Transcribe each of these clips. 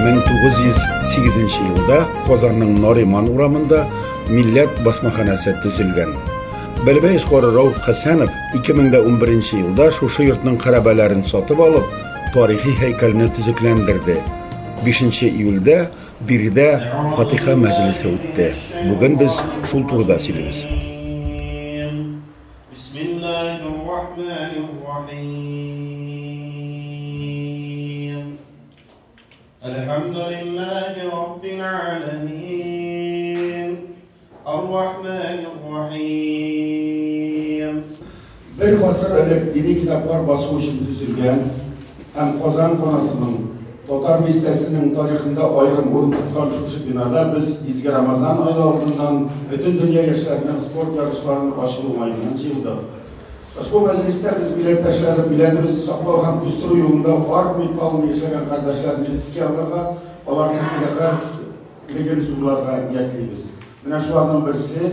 1908 елда Казанның Нариман урамында Милләт басмаханәсе төзелгән. Бәләбәй эшкуары Рәүф Хәсәнов 2011 елда шушы йортның хәрабәләрен сатып алып, тарихи һәйкәлне төзекләндерде. 5 июльдә биредә фатиха мәҗлесе үтте. Бүген без шул турыда сөйлибез. Әлхәмдүлилләһи раббил галәмин. Ар-Рахманир-Рахим. Бер гасыр элек дини китаплар басу өчен төзелгән һәм Казан каласының, Татар бистәсенең тарихында аерым урын тоткан шушы бинада без изге Рамазан ае алдыннан Бөтендөнья яшьләренең спорт ярышларының ачылу уңаеннан җыелдык. Ошбу мәҗлестә без милләттәшләре милләтебезне саклау һәм үстерү юлында армый-талмый эшләгән кардәшләрне искә алырга, аларның фидакарь-леген зурларга ниятлибез. Менә шуларның берсе,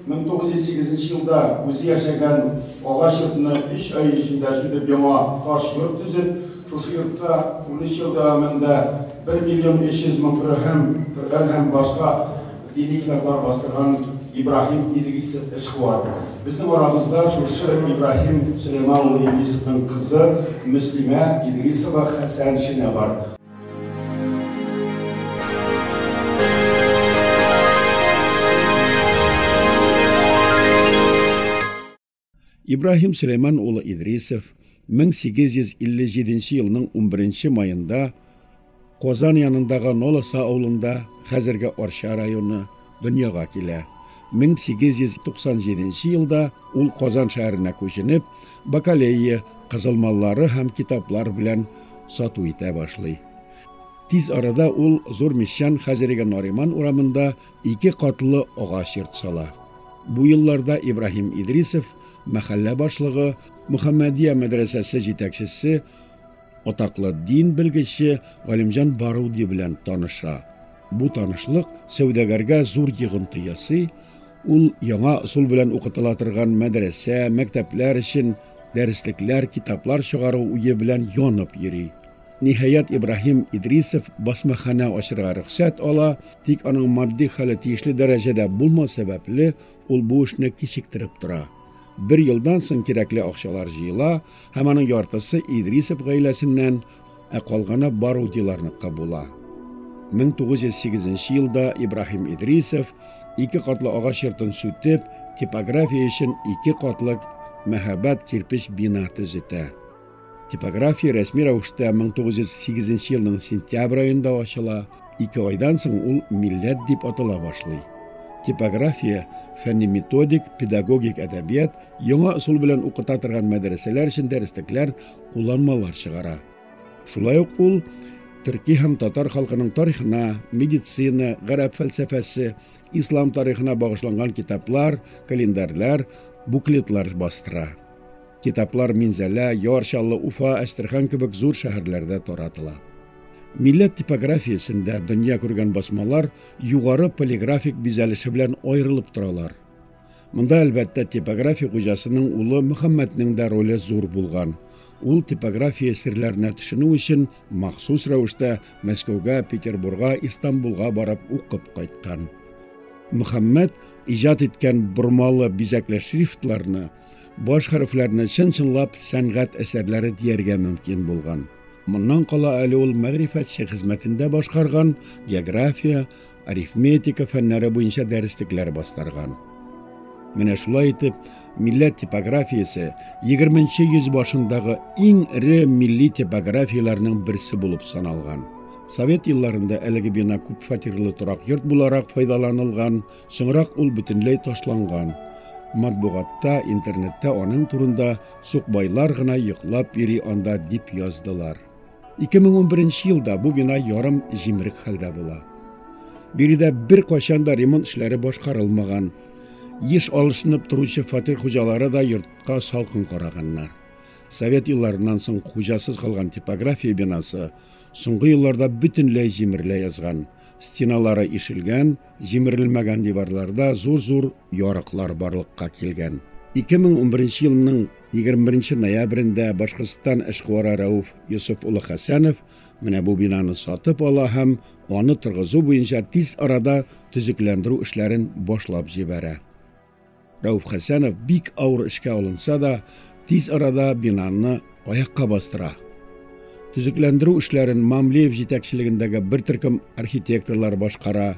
1908 нче елда үзе яшәгән агач йортны өч ай эчендә сүтеп яңа таш йорт төзеп, шушы йортта 13 ел дәвамында 1 миллион 300 мең Коръән һәм башка Дини китаплар бастырган Ибраһим Идрисов эшкуар. Безнең арабызда шушы Ибраһим Сөләйман улы Идрисовның кызы Мөслимә Идрисова Хәсәншина бар. Ибраһим Сөләйман улы Идрисов 1857 елның 11 маенда Казан янындагы Нолоса авылында, хәзерге Арча районы, дөньяга килә. 1897 елда ул Казан шәһәренә күченеп, бакалея, кызыл маллары һәм китаплар белән сату итә башлый. Тиз арада ул Зур Мещан, хәзерге Нариман урамында ике катлы агач йорт сала. Бу елларда Ибраһим Идрисов мәхәллә башлыгы, Мөхәммәдия мәдрәсәсе җитәкчесе, атаклы дин белгече Галимҗан Баруди белән таныша. Бу танышлык сәүдәгәргә зур йогынты ясый, ул яңа ысул белән укытыла торган мәдрәсә, мәктәпләр өчен дәреслекләр, китаплар чыгару уе белән янып йөри. Ниһаять, Ибраһим Идрисов басмаханә ачырга рөхсәт ала, тик аның матди хәле тиешле дәрәҗәдә булмау сәбәпле, ул бу эшне кичектереп тора. Бер елдан соң кирәкле акчалар җыела һәм аның яртысы Идрисов гаиләсеннән, ә калганы Барудиларныкы була. 1908 елда Ибраһим Идрисов ике катлы агач йортын сүтеп, типография өчен ике катлы мәһабәт кирпеч бина төзетә. Типография рәсми рәвештә 1908 елның сентябрь аенда ачыла, ике айдан соң ул Милләт дип атала башлый. Типография фәнни-методик, педагогик әдәбият, яңа ысул белән укыта торган мәдрәсәләр өчен дәреслекләр, кулланмалар чыгара. Шулай ук ул төрки һәм татар халкының тарихына, медицина, гарәп фәлсәфәсе, ислам тарихына багышланган китаплар, календарьләр, буклетлар бастыра. Китаплар Минзәлә, Яр Чаллы, Уфа, Әстерхан кебек зур шәһәрләрдә таратыла. Милләт типографиясендә дөнья күргән басмалар югары полиграфик бизәлеше белән аерылып торалар. Монда, әлбәттә, типография хуҗасының улы Мөхәммәтнең дә роле зур булган. Ул типография серләренә төшенү өчен махсус рәвештә Мәскәүгә, Петербурга, Истанбулга барып укып кайткан. Мөхәммәт иҗат иткән бормалы бизәкле шрифтларны, Баш хәрефләрне чын-чынлап сәнгать әсәрләре дияргә мөмкин булган. Моннан кала әле ул мәгърифәтче хезмәтендә башкарган география, арифметика фәннәре буенча дәреслекләр бастырган. Менә шулай итеп, милләт типографиясе 20 йөз башындагы иң эре милли типографияләрнең берсе булып саналган. Совет елларында әлеге бина күпфатирлы торак йорт буларак файдаланылган, Соңрак ул бөтенләй ташланган. Матбугатта, интернетта аның турында сукбайлар гына йоклап йөри анда дип яздылар. 2011 елда бу бина ярым җимерек хәлдә була. Биредә беркайчан да ремонт эшләре башкарылмаган. Еш алышынып торучы фатир хуҗалары да йортка салкын караганнар. Совет елларыннан соң хуҗасыз калган типография бинасы соңгы елларда бөтенләй җимерелә язган. Стеналары ишелгән, җимерелмәгән диварларда зур-зур ярыклар барлыкка килгән. 2011 елның 21 ноябрендә Башкортстан эшкуары Рәүф Йосыф улы Хәсәнов Менә бу бинаны сатып ала һәм аны торгызу буенча тиз арада төзекләндерү эшләрен башлап җибәрә. Рәүф Хәсәнов бик авыр эшкә алынса да, тиз арада бинаны аякка бастыра. Төзекләндерү эшләрен Мамлеев җитәкчелегендәге бер төркем архитекторлар башкара.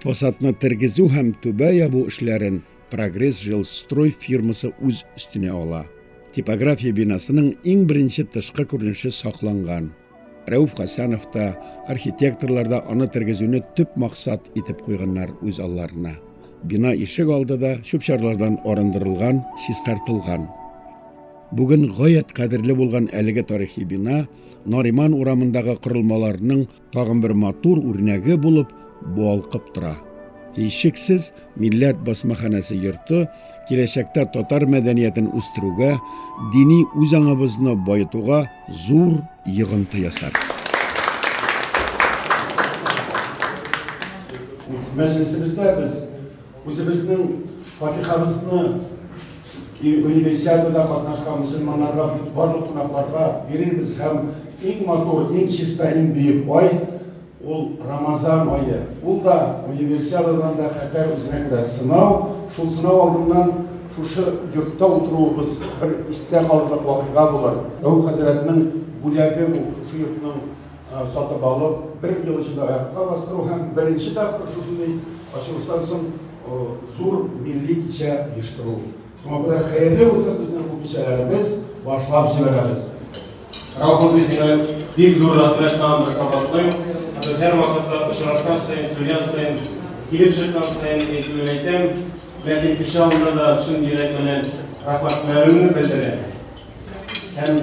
Фасадны тергезү һәм түбә ябу эшләрен Прогресс жилстрой фирмасы үз өстенә ала. Типография бинасының иң беренче тышкы күренеше сакланган. Рәүф Хәсәнов та, архитекторлар да аны тергезүне төп максат итеп куйганнар үз алларына. Бина ишек алды да чүп-чарлардан арындырылган, чистартылган. Бүген гаять кадерле булган әлеге тарихи бина Нариман урамындагы корылмаларның тагын бер матур үрнәге булып балкып тора. Һичшиксез, Милләт басмаханәсе йорты киләчәктә татар мәдәниятен үстерүгә, дини үзаңыбызны баетуга зур йогынты ясар. Мәҗлесебездә без үзебезнең фатихабызны Универсиадада катнашкан мөселманнарга, барлык кунакларга бирербез һәм иң матур, иң чиста, иң бөек ай ул Рамазан ае. Ул да Универсиададан да хәтәр үзенә күрә сынау. Шул сынау алдыннан шушы йортта утыруыбыз бер истә калырлык вакыйга булыр. Рәүф хәзрәтнең бүләге бу, шушы йортның сатып алып, бер ел эчендә аякка бастыру һәм беренче тапкыр шушындый ачылыштан соң зур милли кичә оештыру. Шуңа күрә хәерле булсын безнең бу кичәләребез, башлап җибәрәбез. Рәүф абый, сиңа бик зур рәхмәт, тагын бер кабатлыйм. Без һәрвакытта очрашкан саен, көлгән саен, килеп чыккан саен әйтүен әйтәм. Ләкин кеше алдында да чын йөрәк белән рәхмәтләремне белдерәм. Һәм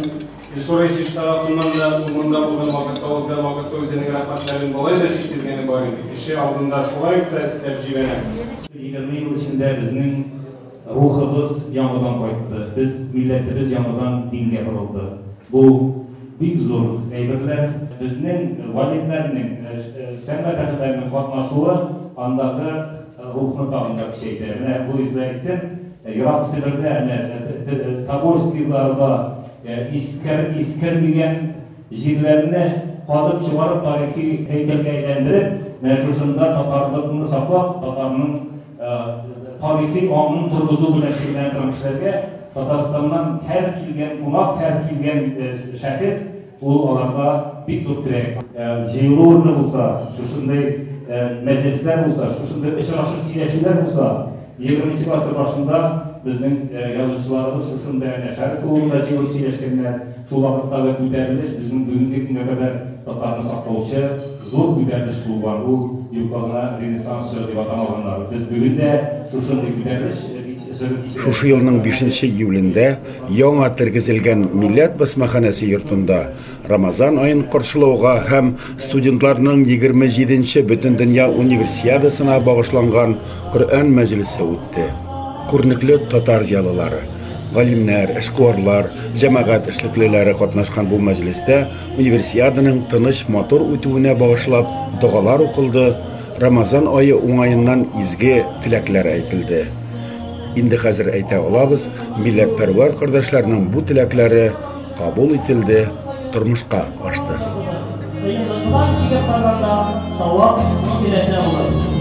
Илсур Рәисович тарафыннан да ул монда булган вакытта, узган вакытта үзенең рәхмәтләрен болай да җиткезгәне бар инде. Кеше алдында шулай ук та өстәп җибәрәм. 20 ел эчендә безнең рухыбыз яңадан кайтты, без, милләтебез яңадан дингә борылды. Бу бик зур әйберләр. Безнең галимнәрнең, сәнгать әһелләренең катнашуы андагы рухны тагын да көчәйтә. Менә Луиза әйтсен, Ерак Себердә, әнә Тобольскийларда Искер, Искер дигән җирләрне казып чыгарып тарихи һәйкәлгә әйләндереп, менә шушында татарлыкны саклап, татарның тарихи аңын торгызу белән шөгыльләнә торган кешеләргә Татарстаннан һәр килгән кунак, һәр килгән шәхес ул аларга бик зур терәк. Җыелу урыны булса, шушындый мәҗлесләр булса, шушындый очрашып сөйләшүләр булса, егерменче гасыр башында безнең язучыларыбыз шушындый әнә Шәрык клубында җыелып сөйләшкәннәр. Шул вакыттагы күтәрелеш безнең бүгенге көнгә кадәр татарны саклаучы зур күтәрелеш булган. Ул юкка гына Ренессанс чоры дип атамаганнар. Без бүген дә шушындый күтәрелеш чоры кичерәбез. Шушы елның бишенче июлендә яңа тергезелгән Милләт басмаханәсе йортында Рамазан аен каршылауга һәм студентларның 27 нче Бөтендөнья Универсиадасына багышланган Коръән мәҗлесе үтте. Күренекле татар зыялылары, галимнәр, эшкуарлар, җәмәгать эшлеклеләре катнашкан бу мәҗлестә Универсиаданың тыныч, матур үтүенә багышлап догалар укылды, Рамазан ае уңаеннан изге теләкләр әйтелде. Инде хәзер әйтә алабыз, милләтпәрвәр кардәшләрнең бу теләкләре кабул ителде, тормышка ашты. Кыенлыклар чигеп барганда, савап икеләтә булыр.